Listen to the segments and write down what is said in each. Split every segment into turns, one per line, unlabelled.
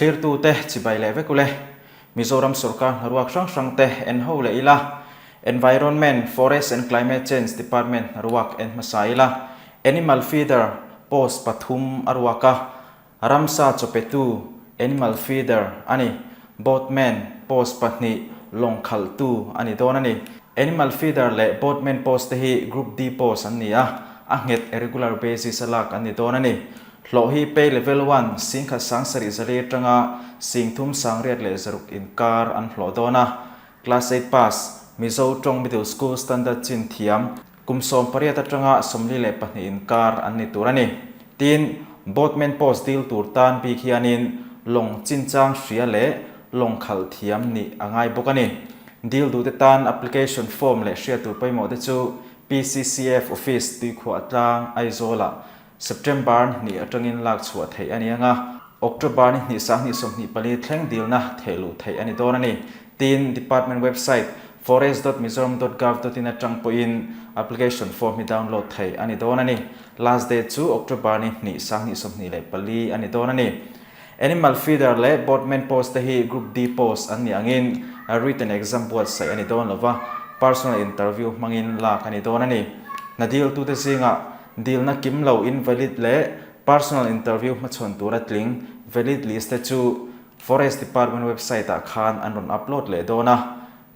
Thlirtute chibai leh vek ule. Mizoram sorkar hnaruak hrang hrangte en ho leh ila. Environment, Forest and Climate Change Department hnaruak en hmasa ila. Animal Feeder post pathum a ruak a. Ramsa chawpetu, animal feeder, a ni. Boatman post pahnih lawng khalhtu a ni dawn a ni. Animal feeder leh boatman post te hi Group D post an ni a, a nghet regular basis a lak an ni dawn a ni. Hlawh hi pay level one, singkhat sangsarih zali atanga singthum sangriat leh zaruk inkar an hlawh dawn a. Class eight pass, Mizo tawng middle school standard chin thiam, Kum 18 atanga 42 inkar an ni tur a ni. Tin, Boatman post dil tur tan bik hianin lawng chinchang hria leh lawng khalh thiam nih a ngai bawk a ni. Dil duhte tan application form leh hriat tur pawimawh te chu PCCF Office Tuikhuah tlang Aizawlah September ni hnih atangin lak chhuah theih a ni ang a, October ni hnih 2024 thleng dilna thehluh theih a ni dawn a ni. Tin, Department website forest dot mizoram dot gov dot in atang pawhin application form hi download theih a ni dawn a ni. Last date chu October ni hnih 2024 a ni dawn a ni. Animal feeder leh boatman post te hi Group D post an nih angin written exam buatsaih a ni dawn lova, personal interview hmangin lak a ni dawn a ni. Hna diltute zingah dilna kim lo invalid leh personal interview hmachhawn tura tling valid list te chu Forest Department website ah khan an rawn upload leh dawn a,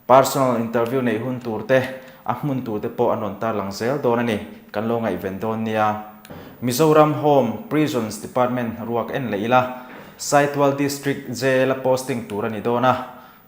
personal interview neih hun tur te, a hmun tur te pawh an rawn tarlang zel dawn a ni, kan lo ngaihven dawn nia. Mizoram Home, Prisons Department ruak en leh ila, Saitual District Jail a posting tur a ni dawn a,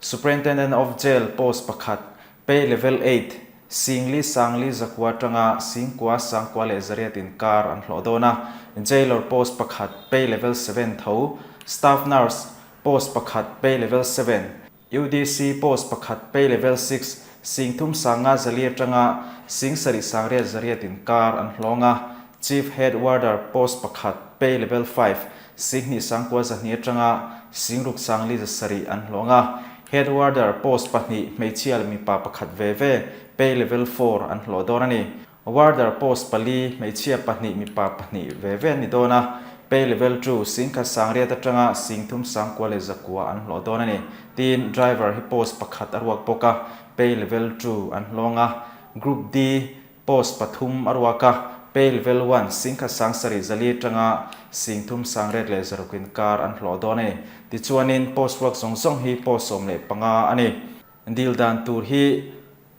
Superintendent of Jail post pakhat, pay level eight, Singli Sangli zakua atanga Singkua Sangkua leh Zariat inkar an hlawh dawn a, Jailor post pakhat, pay level seven tho, Staff Nurse post pakhat, pay level seven, UDC post pakhat, pay level six, Singthum Sanga Zali atanga Sing sarih Sangriat Zariat inkar an hlawng a, Chief Head Warder post pakhat, pay level five, Singhnih Sangkua zahnih atanga Singruk Sangli zasarih an hlawng a, Head Warder post pahnih hmeichhia leh mipa pakhat ve ve, pay level four, an hlawh dawn a ni. Warder post pali hmeichhia pahnih mipa pahnih ve ve an ni dawn a, pay level two, Singkhat Sangriat atanga Singthum Sangkua leh Zakua an hlawh dawn a ni. Tin, driver hi post pakhat a ruak bawk a, pay level two an hlawng a. Group D Post pathum a ruak a, pay level one, singkhat sangsarih zali atanga singthum sangriat leh zaruk inkar an hlawh dawn a ni. Tichuanin post ruak zawng zawng hi post 15 a ni. Dil dan tur hi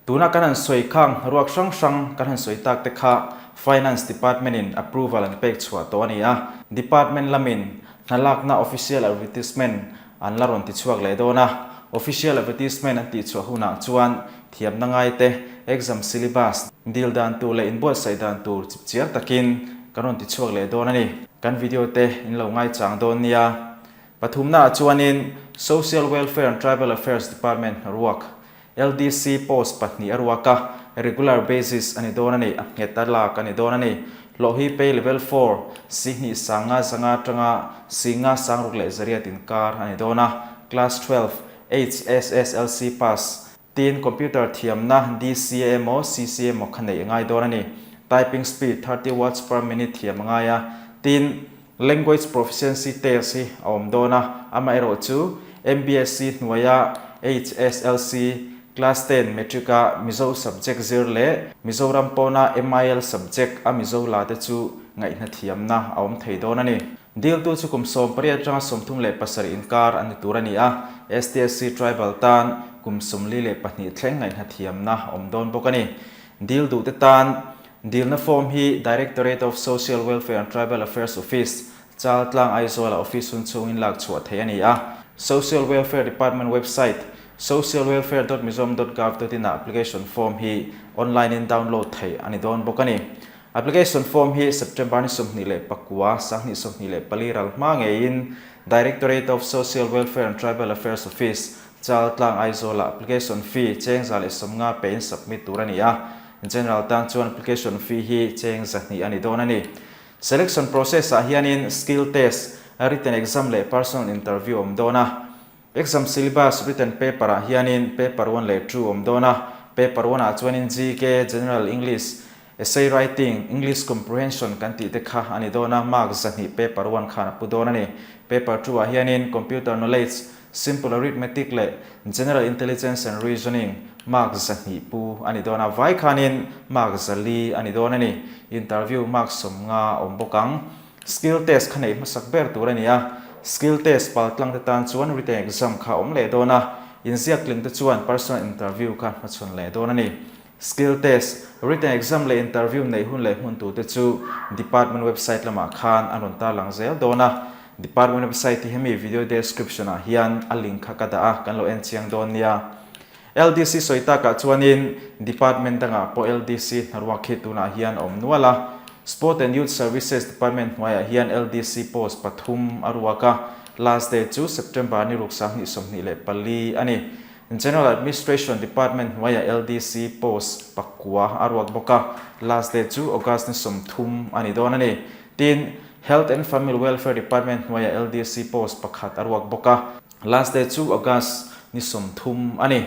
tuna kan han sawi khang ruak hrang hrang kan han sawi tak te kha Finance Department in approval an pek chhuah tawh a ni a, Department lamin hnalakna official advertisement an la rawn ti chhuak leh dawn a, official advertisement an tih chhuah hunah chuan thiamna ngaite, exam syllabus, dil dan tur leh inbuatsaih dan tur chipchiar takin kan rawn ti chhuak leh dawn a ni. Kan video te in lo ngaichang dawn nia. Pathumnaah chuanin Social Welfare and Tribal Affairs Department hnaruak, LDC post pahnih a ruak a, regular basis a ni dawn a ni, a nghet a lak a ni dawn a ni. Hlawh hi pay level four, si hnih sanga zanga atanga si nga sangruk leh zariat inkar a ni dawn a, class 12, HSSLC pass, tin computer thiamna DCA emaw CCA emaw kha neih a ngai dawn a ni. Typing speed 30 words per minute thiam a ngai a, tin Language Proficiency Test hi a awm dawn a, amaherawh chu MBSC hnuaia HSLC, Class 10, Matric a Mizo subject zir leh Mizoram pawna MIL subject a Mizo la te chu ngaihna thiamna a awm thei dawn a ni. Diltu chu kum 18 atanga 37 inkar an ni tur a ni a, STSC Tribal tan kum 42 thleng ngaihna thiamna a awm dawn bawk a ni. Dil duhte tan Dilna form hi Directorate of Social Welfare and Tribal Affairs Office, Chaltlang, Aizawla office hun chhungin lak chhuah theih a ni a. Social Welfare Department website, socialwelfare.mizoram.gov.in ah application form hi online in download theih a ni dawn bawk a ni. Application form hi September ni 29, 2024 ral hma ngeiin Directorate of Social Welfare and Tribal Affairs Office, Chaltlang, Aizawla application fee cheng 150 pein submit tur a ni a. General tan chuan application fee hi cheng 200 a ni dawn a ni. Selection process ah hianin skill test, written exam leh personal interview awm dawn a. Exam syllabus written paper ah hianin paper one leh two awm dawn a. Paper one ah chuanin GK, General English, Essay writing, English comprehension kan tih te kha a ni dawn a, mark 200 paper one khan a pu dawn a ni. Paper 2 ah hianin Computer Knowledge, Simple Arithmetic leh General Intelligence and Reasoning mark 200 pu a ni dawn a, vai khanin mark 400 a ni dawn a ni. Interview mark 50 awm bawk ang. Skill test kha neih hmasak ber tur a ni a, skill test pal tlang te tan chuan written exam kha a awm leh dawn a, inziak tling te chuan personal interview kha hmachhawn leh dawn a ni. Skill test, written exam leh interview neih hun leh hmun tur te chu department website lamah khan an rawn tarlang zel dawn a, department website hi hemi video description ah hian a link kha ka dah a, kan lo en chiang dawn nia. LDC sawi takah chuanin Department dangah pawh LDC hnaruak hi tunah hian a awm nual a. Sport and Youth Services Department hnuaiah hian LDC post pathum a ruak a, last date chu September ni ruk 2024 a ni. General Administration Department hnuaiah LDC post pakua a ruak bawk a, last date chu August ni 30 a ni dawn a ni. Tin, Health and Family Welfare Department hnuaiah LDC post pakhat a ruak bawk a. Last day chu August ni 30 a ni.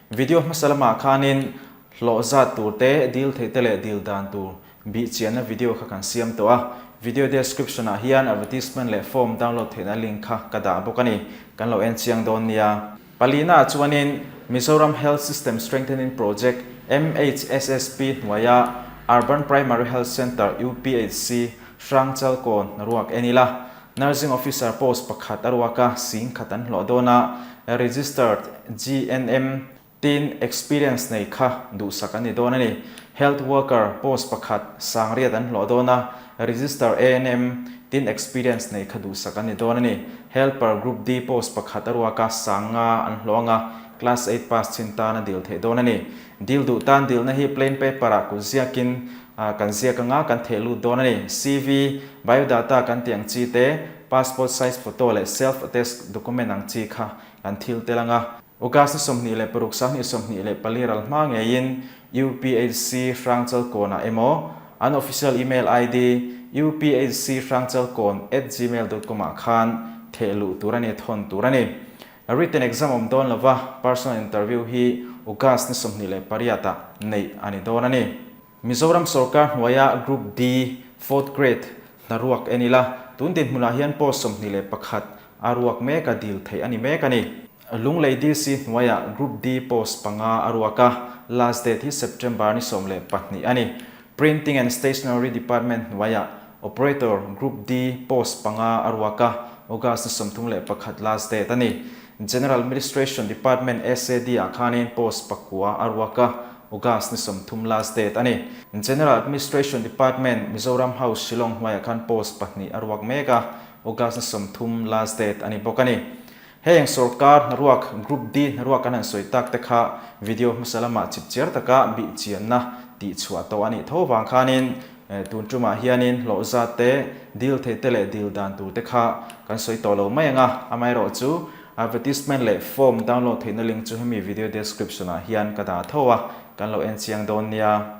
Video hmasa lamah khanin hlawh zat tur te, dil theih te leh dil dan tur bih chianna video kha kan siam tawh a. Video description ah hian advertisement leh form download theihna link kha ka dah bawk a ni. Kan lo en chiang dawn nia. Palina ah chuanin Mizoram Health System Strengthening Project, MHSSP, hnuaia Urban Primary Health Centre, UPHC, Hrangchalkawn hnaruak en ila. Nursing Officer post pakhat a ruak a, sing khat an hlawh dawn a, Registered GNM tin experience nei kha duhsak an ni dawn a ni. Health Worker post pakhat sangriat an hlawh dawn a, Register ANM tin experience nei kha duhsak an ni dawn a ni. Helper Group D post pakhat a ruak a, sang nga an hlawh ang a, Class 8 pass chin tan a dil theih dawn a ni. Dil duh tan dilna hi plain paper ah kut ziakin Kan ziak anga kan theh lut dawn a ni. CV, biodata kan tih ang chi te, passport size photo leh self attest document ang chi kha kan thil tel anga. August ni 26 2024 ral hma ngeiin UPHC Hrangchalkawnah emaw an official email ID uphchrangchalkawn@gmail.com ah khan theh luh tur a ni, thawn tur a ni. Written exam awm dawn lova personal interview hi August ni 28 ah neih a ni dawn a ni. Mizoram sorkar hnuaia Group D, Fourth Grade, hna ruak en ila, tun dinhmunah hian post 21 a ruak mek a dil theih a ni mek a ni. Lunglei DC hnuaiah Group D post panga a ruak a, last date hi September ni 12 a ni. Printing and Stationery Department hnuaiah Operator Group D post panga a ruak a, August ni 31 last date a ni. General Administration Department SAD ah khanin post pakua a ruak a, August ni 30 last date a ni. General Administration Department Mizoram House Shillong hnuaiah khan post pahnih a ruak mek a, August ni 30 last date a ni bawk a ni. Heng sorkar hnaruak Group D hnaruak kan han sawi tak te kha video hmasa lamah chipchiar taka bih chianna tih chhuah tawh a nih tho vang khanin tun tumah hianin hlawh zat te, dil theih te leh dil dan tur te kha kan sawi tawh lo mai ang a, amaherawh chu Advertisement leh form download theihna link chu hemi video description ah hian ka dah tho a, kan lo en chiang dawn nia.